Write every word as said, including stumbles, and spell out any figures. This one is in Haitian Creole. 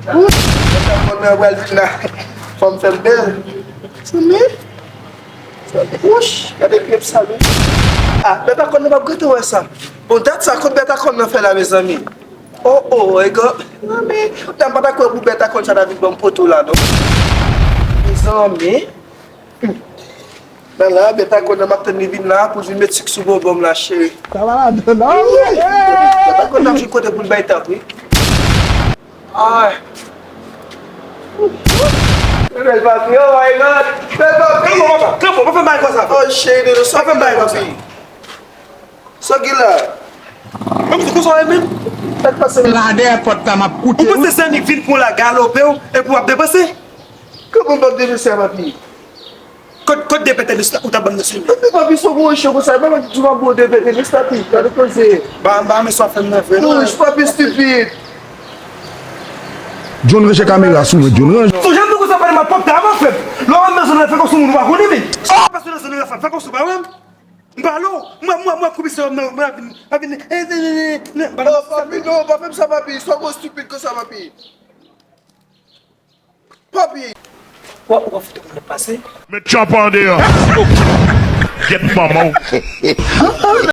Wouch, mwen ta konnen w pral vin la. Fò m fè m bèl. Mezanmi. Wouch, gade pye m sal wi. Ah, Bètakòn nan p ap gentan wè sa. Bon, dat sa, kot Bètakòn nan fè la, mezanmi? Oh, oh, e gò. Mezanmi, m pa ta kwè pou Bètakòn sa ta vin ban m poto la, non. Mezanmi. Nan la, Bètakòn nan m ap tann li vin la pou l vin met sik sou bonbon m la, cheri. Sa va ladan, non? Wi. Bètakòn nan ap jwenn kote pou l bay tap, wi. Ay. Bèl papi, oh my God. Bèl papi. Kanpe, papa, kanpe, pa fè m bagay konsa. Oh, cheri, nou pa fè m bagay konsa. Sa gen la? Mwen, se konsa w ye menm? Sa k pase? La dèyè pòt la, m ap koute. Ou panse se annik vin pou la galope w, epi w ap depanse? Kòman m p ap depanse a, papi? Kot, kot de pètèlis ou t ap ban m nan semen? Papi, papi, se gwo cho konsa, papi, di w ap bon de pètèlis, papi, gade koze. Ba, ba, men sa fè m nan vre. Wouch, papi, stupid. John, ranje kamera sou mwen, John, ranje. Sou jan nou konsa pale m ap pòp ta avan, frè m. Lè w wè m nan zòn nan, fè kòmsi moun ou pa konnen, men. Sa k pase nan zòn nan, fè kòmsi w pa wè m. M pale w, mwen, mwen, mwen, komisè, mwen, mwen ap vin, ap vin, eh, eh, eh, eh, eh, m pale. Oh, papi, non, pa fè m sa, papi. Sa gwo stupid konsa, papi. Papi. Wa, wa, foto mwen pase. Met tchapa andeyò. Gyèt manman w.